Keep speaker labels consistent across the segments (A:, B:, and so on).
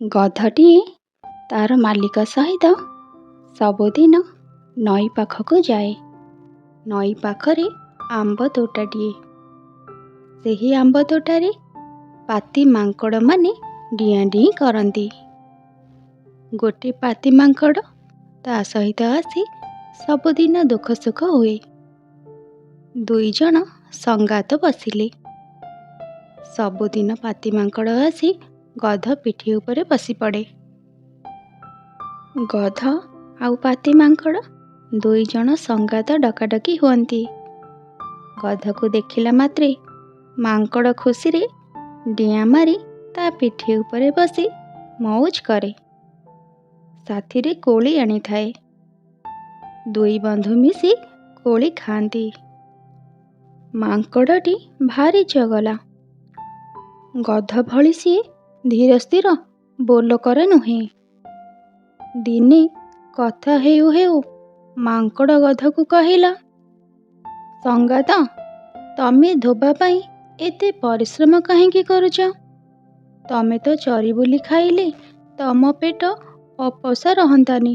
A: ଗଧଟିଏ ତା'ର ମାଲିକ ସହିତ ସବୁଦିନ ନଈ ପାଖକୁ ଯାଏ। ନଈ ପାଖରେ ଆମ୍ବ ତୋଟାଟିଏ। ସେହି ଆମ୍ବ ତୋଟାରେ ପାତି ମାଙ୍କଡ଼ମାନେ ଡିଆଁଡିଇଁ କରନ୍ତି। ଗୋଟେ ପାତି ମାଙ୍କଡ଼ ତା' ସହିତ ଆସି ସବୁଦିନ ଦୁଃଖ ସୁଖ ହୁଏ। ଦୁଇଜଣ ସଙ୍ଗାତ ବସିଲେ। ସବୁଦିନ ପାତି ମାଙ୍କଡ଼ ଆସି ଗଧ ପିଠି ଉପରେ ବସିପଡ଼େ। ଗଧ ଆଉ ପାତି ମାଙ୍କଡ଼ ଦୁଇଜଣ ସଙ୍ଗାତ ଡକାଡକି ହୁଅନ୍ତି। ଗଧକୁ ଦେଖିଲା ମାତ୍ରେ ମାଙ୍କଡ଼ ଖୁସିରେ ଡିଆଁ ମାରି ତା' ପିଠି ଉପରେ ବସି ମଉଜ କରେ। ସାଥିରେ କୋଳି ଆଣିଥାଏ। ଦୁଇ ବନ୍ଧୁ ମିଶି କୋଳି ଖାଆନ୍ତି। ମାଙ୍କଡ଼ଟି ଭାରି ଚଗଲା। ଗଧ ଭଳି ସିଏ ଧୀର ସ୍ଥିର ବୋଲକରା ନୁହେଁ। ଦିନେ କଥା ହେଉ ହେଉ ମାଙ୍କଡ଼ ଗଧକୁ କହିଲା, ସଙ୍ଗାତ, ତମେ ଧୋବା ପାଇଁ ଏତେ ପରିଶ୍ରମ କାହିଁକି କରୁଛ? ତମେ ତ ଚରିବୁଲି ଖାଇଲେ ତମ ପେଟ ଅପୋଷା ରହନ୍ତାନି।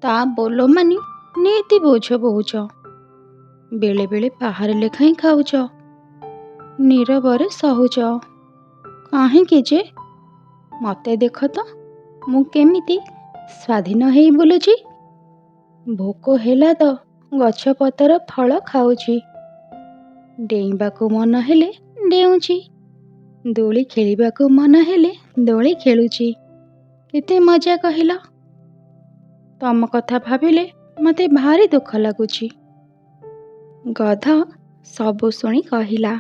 A: ତା' ବୋଲ ମାନି ନିତି ବୋଝ ବୋହୁଛ। ବେଳେବେଳେ ପାହାରେ ଲେଖାଏଁ ଖାଉଛ। ନୀରବରେ ସହୁଛ। କାହିଁକି ଯେ? ମତେ ଦେଖ ତ, ମୁଁ କେମିତି ସ୍ୱାଧୀନ ହେଇ ବୁଲୁଛି। ଭୋକ ହେଲା ତ ଗଛପତର ଫଳ ଖାଉଛି। ଡେଇଁବାକୁ ମନ ହେଲେ ଡେଉଁଛି। ଦୋଳି ଖେଳିବାକୁ ମନ ହେଲେ ଦୋଳି ଖେଳୁଛି। କେତେ ମଜା କହିଲ? ତମ କଥା ଭାବିଲେ ମତେ ଭାରି ଦୁଃଖ ଲାଗୁଛି। ଗଧ ସବୁ ଶୁଣି କହିଲା,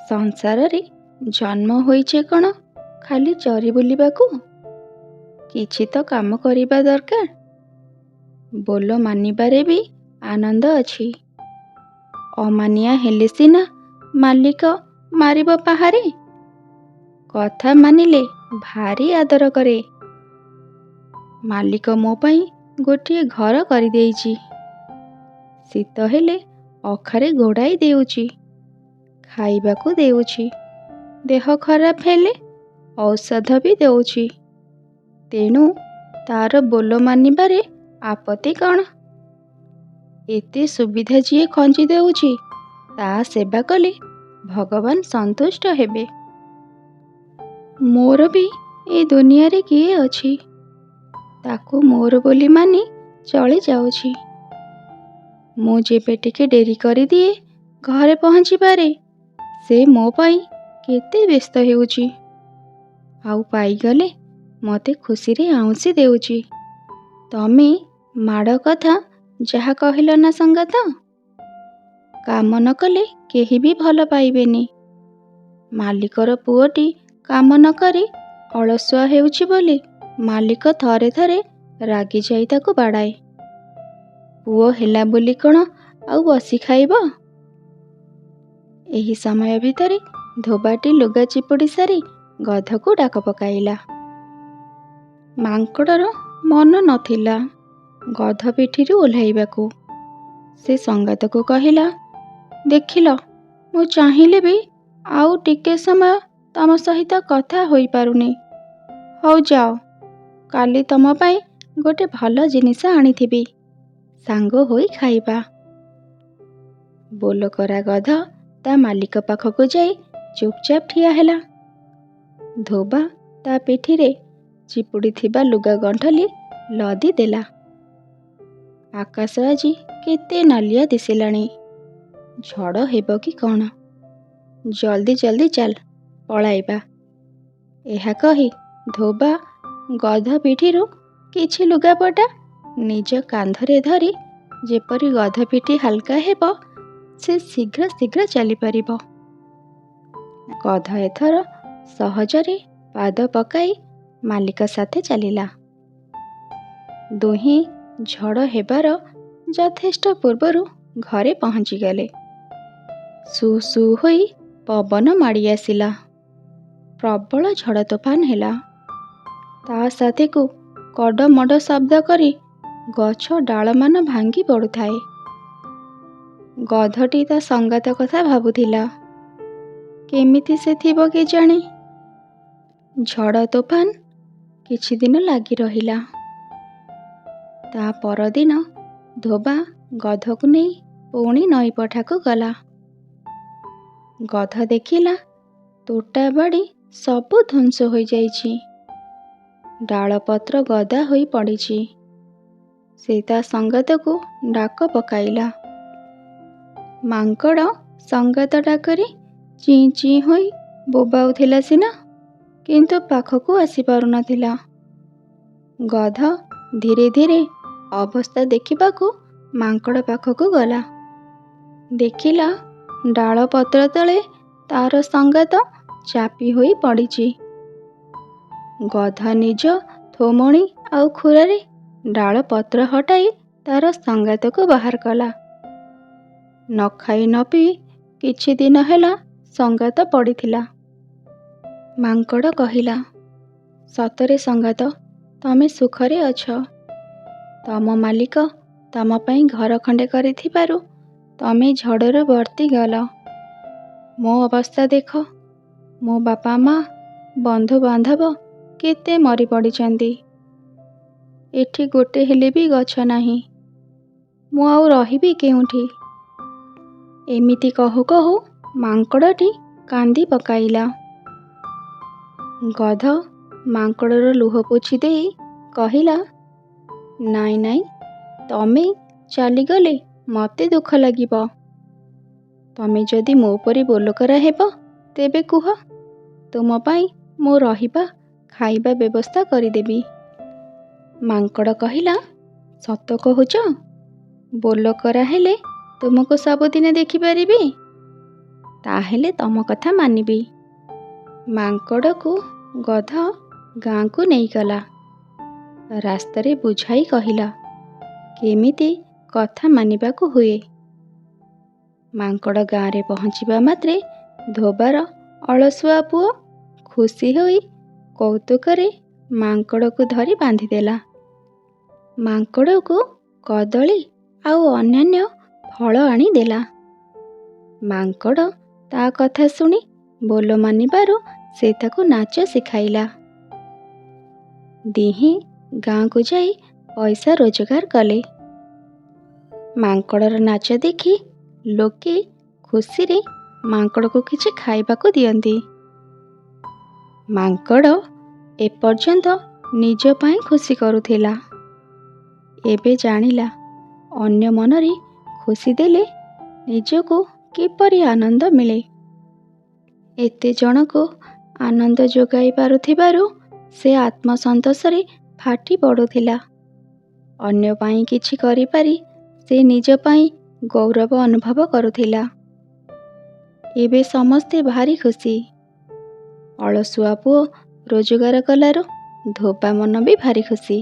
A: ସଂସାରରେ ଜନ୍ମ ହୋଇଛେ କ'ଣ ଖାଲି ଚରି ବୁଲିବାକୁ? କିଛି ତ କାମ କରିବା ଦରକାର। ବୋଲ ମାନିବାରେ ବି ଆନନ୍ଦ ଅଛି। ଅମାନିଆ ହେଲେ ସିନା ମାଲିକ ମାରିବ ପାହାରେ। କଥା ମାନିଲେ ଭାରି ଆଦର କରେ। ମାଲିକ ମୋ ପାଇଁ ଗୋଟିଏ ଘର କରିଦେଇଛି। ଶୀତ ହେଲେ ଅଖାରେ ଘୋଡ଼ାଇ ଦେଉଛି। ଖାଇବାକୁ ଦେଉଛି। ଦେହ ଖରାପ ହେଲେ ଔଷଧ ବି ଦେଉଛି। ତେଣୁ ତା'ର ବୋଲ ମାନିବାରେ ଆପତ୍ତି କ'ଣ? ଏତେ ସୁବିଧା ଯିଏ ଖଞ୍ଜି ଦେଉଛି, ତା' ସେବା କଲେ ଭଗବାନ ସନ୍ତୁଷ୍ଟ ହେବେ। ମୋର ବି ଏ ଦୁନିଆରେ କିଏ ଅଛି? ତାକୁ ମୋର ବୋଲି ମାନି ଚଳି ଯାଉଛି। ମୁଁ ଯେବେ ଟିକେ ଡେରି କରିଦିଏ ଘରେ ପହଞ୍ଚିବାରେ, ସେ ମୋ ପାଇଁ କେତେ ବ୍ୟସ୍ତ ହେଉଛି। ଆଉ ପାଇଗଲେ ମତେ ଖୁସିରେ ଆଉଁସି ଦେଉଛି। ତମେ ମାଡ଼ କଥା ଯାହା କହିଲ ନା ସଙ୍ଗାତ, କାମ ନ କଲେ କେହି ବି ଭଲ ପାଇବେନି। ମାଲିକର ପୁଅଟି କାମ ନ କରି ଅଳସୁଆ ହେଉଛି ବୋଲି ମାଲିକ ଥରେ ଥରେ ରାଗିଯାଇ ତାକୁ ବାଡ଼ାଏ। ପୁଅ ହେଲା ବୋଲି କ'ଣ ଆଉ ବସି ଖାଇବ? ଏହି ସମୟ ଭିତରେ ଧୋବାଟି ଲୁଗା ଚିପୁଡ଼ି ସାରି ଗଧକୁ ଡାକ ପକାଇଲା। ମାଙ୍କଡ଼ର ମନ ନଥିଲା ଗଧ ପିଠିରୁ ଓହ୍ଲାଇବାକୁ। ସେ ସଙ୍ଗାତକୁ କହିଲା, ଦେଖିଲ, ମୁଁ ଚାହିଁଲେ ବି ଆଉ ଟିକେ ସମୟ ତମ ସହିତ କଥା ହୋଇପାରୁନି। ହଉ ଯାଅ, କାଲି ତମ ପାଇଁ ଗୋଟେ ଭଲ ଜିନିଷ ଆଣିଥିବି। ସାଙ୍ଗ ହୋଇ ଖାଇବା। ବୋଲକରା ଗଧ ତା' ମାଲିକ ପାଖକୁ ଯାଇ ଚୁପଚାପ ଠିଆ ହେଲା। ଧୋବା ତା' ପିଠିରେ ଚିପୁଡ଼ିଥିବା ଲୁଗା ଗଣ୍ଠଲି ଲଦି ଦେଲା। ଆକାଶ ଆଜି କେତେ ନାଲିଆ ଦିଶିଲାଣି। ଝଡ଼ ହେବ କି କ'ଣ? ଜଲଦି ଜଲଦି ଚାଲ, ପଳାଇବା। ଏହା କହି ଧୋବା ଗଧ ପିଠିରୁ କିଛି ଲୁଗାପଟା ନିଜ କାନ୍ଧରେ ଧରି ଯେପରି ଗଧ ପିଠି ହାଲକା ହେବ, ସେ ଶୀଘ୍ର ଶୀଘ୍ର ଚାଲିପାରିବ। ଗଧ ଏଥର ସହଜରେ ପାଦ ପକାଇ ମାଲିକ ସାଥେ ଚାଲିଲା। ଦୁହେଁ ଝଡ଼ ହେବାର ଯଥେଷ୍ଟ ପୂର୍ବରୁ ଘରେ ପହଞ୍ଚିଗଲେ। ସୁ ସୁ ହୋଇ ପବନ ମାଡ଼ି ଆସିଲା। ପ୍ରବଳ ଝଡ଼ ତୋଫାନ ହେଲା। ତା' ସାଥିକୁ କଡ଼ମଡ଼ ଶବ୍ଦ କରି ଗଛ ଡାଳମାନ ଭାଙ୍ଗି ପଡ଼ୁଥାଏ। ଗଧଟି ତା' ସଙ୍ଗାତ କଥା ଭାବୁଥିଲା। କେମିତି ସେ ଥିବ କେଜାଣି? ଝଡ଼ ତୋଫାନ କିଛିଦିନ ଲାଗି ରହିଲା। ତା ପରଦିନ ଧୋବା ଗଧକୁ ନେଇ ପୁଣି ନଈପଠାକୁ ଗଲା। ଗଧ ଦେଖିଲା ତୋଟା ବାଡ଼ି ସବୁ ଧ୍ୱଂସ ହୋଇଯାଇଛି, ଡାଳପତ୍ର ଗଦା ହୋଇ ପଡ଼ିଛି। ସେ ତା ସଙ୍ଗାତକୁ ଡାକ ପକାଇଲା। ମାଙ୍କଡ଼ ସଙ୍ଗାତ ଡାକରେ ଚିଁ ଚିଁ ହୋଇ ବୋବାଉଥିଲା ସିନା, କିନ୍ତୁ ପାଖକୁ ଆସିପାରୁନଥିଲା। ଗଧ ଧୀରେ ଧୀରେ ଅବସ୍ଥା ଦେଖିବାକୁ ମାଙ୍କଡ଼ ପାଖକୁ ଗଲା। ଦେଖିଲା ଡାଳପତ୍ର ତଳେ ତାର ସଙ୍ଗାତ ଚାପି ହୋଇ ପଡ଼ିଛି। ଗଧ ନିଜ ଥୋମଣି ଆଉ ଖୁରାରେ ଡାଳପତ୍ର ହଟାଇ ତାର ସଙ୍ଗାତକୁ ବାହାର କଲା। ନ ଖାଇ ନ ପିଇ କିଛି ଦିନ ହେଲା ସଙ୍ଗାତ ପଡ଼ିଥିଲା। ମାଙ୍କଡ଼ କହିଲା, ସତରେ ସଙ୍ଗାତ, ତମେ ସୁଖରେ ଅଛ। ତମ ମାଲିକ ତମ ପାଇଁ ଘର ଖଣ୍ଡେ କରିଥିବାରୁ ତମେ ଝଡ଼ରୁ ବର୍ତ୍ତିଗଲ। ମୋ ଅବସ୍ଥା ଦେଖ, ମୋ ବାପା ମା, ବନ୍ଧୁବାନ୍ଧବ କେତେ ମରି ପଡ଼ିଛନ୍ତି। ଏଠି ଗୋଟେ ହେଲେ ବି ଗଛ ନାହିଁ। ମୁଁ ଆଉ ରହିବି କେଉଁଠି? ଏମିତି କହୁ କହୁ ମାଙ୍କଡ଼ଟି କାନ୍ଦି ପକାଇଲା। ଗଧ ମାଙ୍କଡ଼ର ଲୁହ ପୋଛି ଦେଇ କହିଲା, ନାଇଁ ନାଇଁ, ତମେ ଚାଲିଗଲେ ମୋତେ ଦୁଃଖ ଲାଗିବ। ତମେ ଯଦି ମୋ ପରି ବୋଲକରା ହେବ ତେବେ କୁହ, ତୁମ ପାଇଁ ମୁଁ ରହିବା ଖାଇବା ବ୍ୟବସ୍ଥା କରିଦେବି। ମାଙ୍କଡ଼ କହିଲା, ସତ କହୁଛ? ବୋଲକରା ହେଲେ ତୁମକୁ ସବୁଦିନେ ଦେଖିପାରିବି? ତାହେଲେ ତମ କଥା ମାନିବି। ମାଙ୍କଡ଼କୁ ଗଧ ଗାଁକୁ ନେଇଗଲା। ରାସ୍ତାରେ ବୁଝାଇ କହିଲା କେମିତି କଥା ମାନିବାକୁ ହୁଏ। ମାଙ୍କଡ଼ ଗାଁରେ ପହଞ୍ଚିବା ମାତ୍ରେ ଧୋବାର ଅଳସୁଆ ପୁଅ ଖୁସି ହୋଇ କୌତୁକରେ ମାଙ୍କଡ଼କୁ ଧରି ବାନ୍ଧିଦେଲା। ମାଙ୍କଡ଼କୁ କଦଳୀ ଆଉ ଅନ୍ୟାନ୍ୟ ଫଳ ଆଣି ଦେଲା। ମାଙ୍କଡ଼ ତା କଥା ଶୁଣି ବୋଲ ମାନିବାରୁ ସେ ତାକୁ ନାଚ ଶିଖାଇଲା। ଦିହେଁ ଗାଁକୁ ଯାଇ ପଇସା ରୋଜଗାର କଲେ। ମାଙ୍କଡ଼ର ନାଚ ଦେଖି ଲୋକେ ଖୁସିରେ ମାଙ୍କଡ଼କୁ କିଛି ଖାଇବାକୁ ଦିଅନ୍ତି। ମାଙ୍କଡ଼ ଏପର୍ଯ୍ୟନ୍ତ ନିଜ ପାଇଁ ଖୁସି କରୁଥିଲା। ଏବେ ଜାଣିଲା ଅନ୍ୟ ମନରେ ଖୁସି ଦେଲେ ନିଜକୁ କିପରି ଆନନ୍ଦ ମିଳେ। ଏତେ ଜଣକୁ ଆନନ୍ଦ ଯୋଗାଇ ପାରୁଥିବାରୁ ସେ ଆତ୍ମସନ୍ତୋଷରେ ଫାଟି ପଡ଼ୁଥିଲା। ଅନ୍ୟ ପାଇଁ କିଛି କରିପାରି ସେ ନିଜ ପାଇଁ ଗୌରବ ଅନୁଭବ କରୁଥିଲା। ଏବେ ସମସ୍ତେ ଭାରି ଖୁସି। ଅଳସୁଆ ପୁଅ ରୋଜଗାର କଲାରୁ ଧୋବା ମନ ବି ଭାରି ଖୁସି।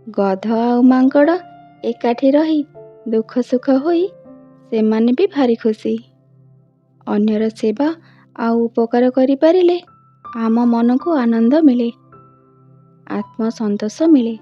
A: ଗଧ ଆଉ ମାଙ୍କଡ଼ ଏକାଠି ରହି ଦୁଃଖ ସୁଖ ହୋଇ ସେମାନେ ବି ଭାରି ଖୁସି। ଅନ୍ୟର ସେବା ଆଉ ଉପକାର କରିପାରିଲେ ଆମ ମନକୁ ଆନନ୍ଦ ମିଳେ, ଆତ୍ମସନ୍ତୋଷ ମିଳେ।